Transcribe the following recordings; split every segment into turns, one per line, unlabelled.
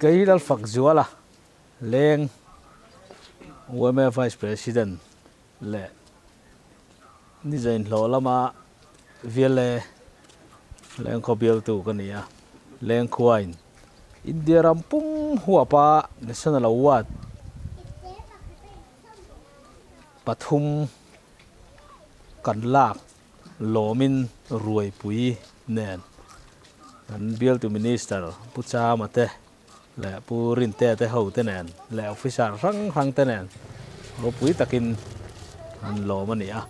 Kei Lalfakzuala leng yma Vice President leh Nizain hlawh lama VLA Lengkhaw bialtu ka ni a, Lengkhuain India ram pum huapa National Award pathum kan lak lawmin ruaipui nen kan bialtu Minister Pu Chama te leh Pu Rintea te ho te nen leh officer hrang hrang te nen ropui takin an lawm a ni a.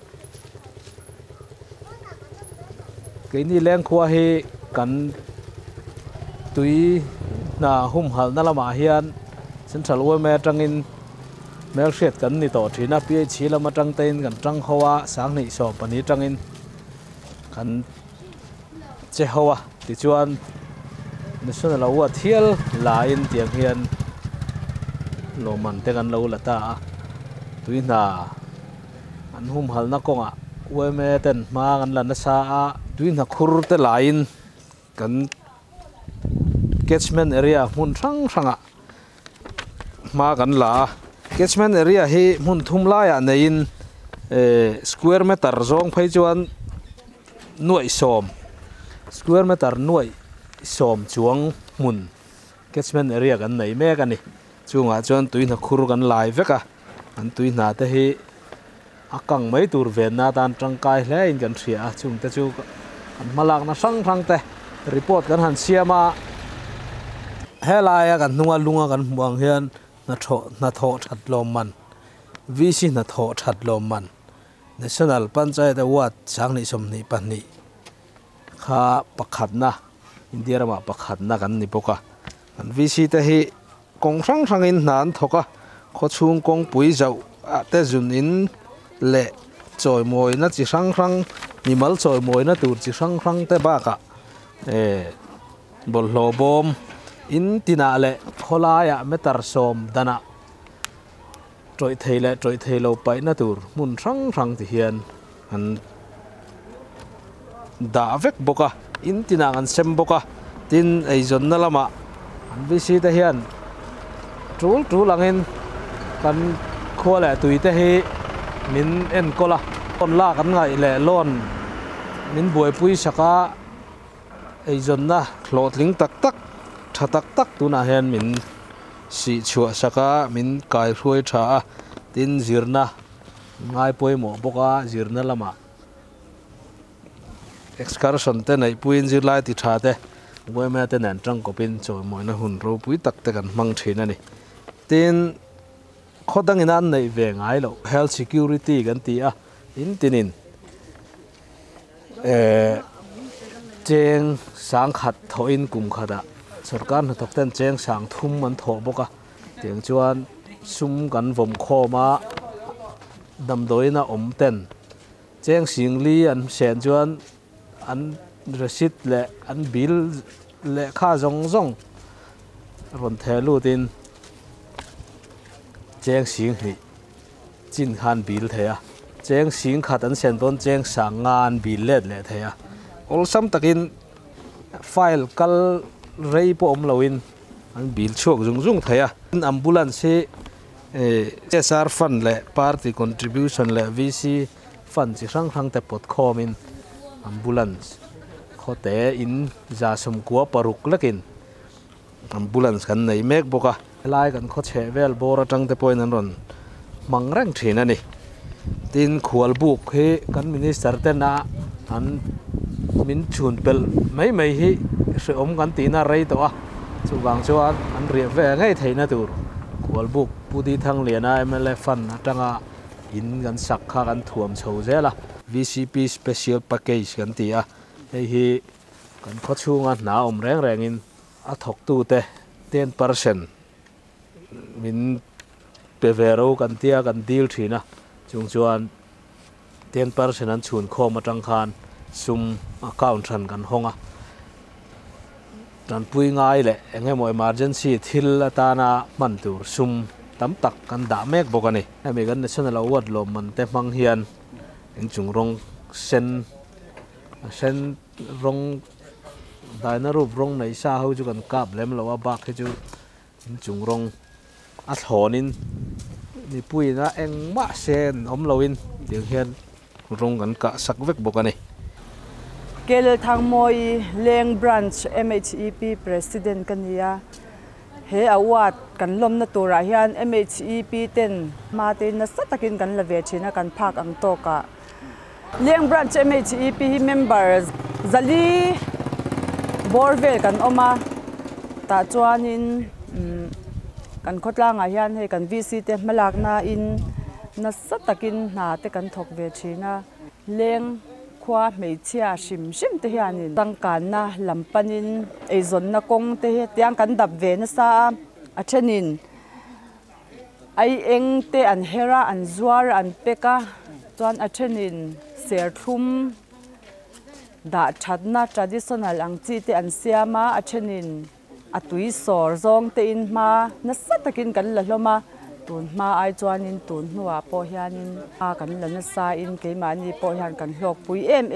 Keini lengkhua hi kan tui hna humhalhna lamah hian Central yma atangin hmelhriat kan ni tawh thin a, PHC lam atang tein kan tang ho a, sanghnih sawm pahnih atangin kan che ho a, tichuan National Award hial lain tiang hian lawmman te kan lo la ta a, tui hna an humhalhna kawngah yma ten hma kan la nasa a, tui hna khur te lain kan catchment area hmun hrang hrangah hma kan la a, catchment area hi hmun thum laiah neiin eh square meter zawng phei chuan. Nuaih sawm, square meter nuaih sawm chuang hmun catchment area kan nei mek a ni. Chungah chuan tui hna khur kan lai vek a, an tui hna te hi a kang mai tur venna atan tangkai hle in kan hria a, chung te chu kan hmalakna hrang hrang te report kan han siam a. Helaia kan hnunga lunga kan hmuh ang hian hnathawh hnathawh that lawm man, VC hnathawh that lawm man. National Panchayat Award 2022 kha pakhatna, India ramah pakhatna kan ni bawk a. Kan VC te hi kawng hrang hrangin hna an thawk a, khawchhung kawngpui zauh ah te zun in leh chawimawina chi hrang hrang, mimal chawimawina tur chi hrang hrang te bakah eh bawlhhlawh bawm in tinah leh khawlaiah meter sawm danah Tawih thei leh tawih thei lo paihna tur hmun hrang hrang ti hian an dah vek bawk a, in tinah an sem bawk a, tin eizawnna lamah an VC te hian tul tul angin kan khua leh tui te hi min enkawl a, loan lak an ngaih leh loan min buaipui sak a, eizawnna hlawhtling tak tak tha tak tak tunah hian min sih chhuah sak a, min kai hruai tha a, tin zirna ngai pawimawh bawk a, zirna lamah excursion te neih puiin zirlai ti tha te yma te nen tangkawpin chawimawina hun ropui tak te kan hmang thin a ni. Tin, khaw dangin an neih ve ngai loh health security kan ti a, in tinin Eh cheng sangkhat thawhin kum khatah sorkar hnathawk ten cheng sang thum an thawh bawk a, tiang chuan sum kan vawm khawm a, damdawiin a awm ten cheng singli an hren chuan an receipt leh an bill lehkha zawng zawng rawn theh lutin cheng singhnih. Chin kha an bil thei a, cheng sing khat an sen dawn cheng sang nga an bil let leh thei a, awlsam takin file kal rei pawh awm loin an bil chhuak zung zung thei a. Ambulance hi CSR fund leh party contribution leh VC fund chi hrang hrang te pawt khawmin ambulance khawte in 96 lekin Ambulance kan nei mek bawk a. Helai kan khaw chheh vel bawr atang te pawhin an rawn hmang reng thin a ni. Tin, khualbuk hi kan minister ten a an min chhun pelh mai mai hi hrehawm kan tihna a rei tawh a. Chuvang chuan an riah ve ngei theihna tur khualbuk Pu Di Thangliana mla fund atanga in kan sak kha kan thuam chho zel a. VCP Special Package kan ti a, hei hi Kan khaw chhunga hna awm reng rengin a thawktute 10% min pe ve ro kan tia kan dil thin a, chung chuan 10% an chhun khawm atang khan sum account hran kan hawng a, tanpui ngai leh eng emaw emergency thil atana hman tur sum tam tak kan dah mek bawk a ni. Hemi kan National Award lawmman te hmang hian inchung rawng sen A sen rawng daina rup rawng nei sa ho chu kan kap lem lo a bak hi chu Inchung rawng a thlawnin mipuiin a engmah sen awm loin tiang hian rawng kan kah sak vek bawk a ni.
Kelthangmawi Leng Branch MHEP President ka ni a, he award kan lawmna turah hian MHEP ten hma te nasa takin kan la ve thin a, kan phak ang tawkah. Leng Branch MHEP hi member 400 bawr vel kan awm a, tah chuanin kan khawtlangah hian hei kan VC te hmalakna in nasa takin hna te kan thawk ve thin a. Leng khua hmeichhia hrim hrim te hianin changkanna lam panin eizawnna kawng te hi tiang kan dap ve nasa a, a thenin ai eng te an her a, an zuar a, an pek a, chuan a thenin serthlum dah thatna traditional ang chi te an siam a, a thenin a tui sawr zawng te in hma nasa takin kan la hlawm a, tun hma ai chuanin tun hnuah pawh hianin hma kan la nasa in keimahni pawh hian kan hlawkpui em em.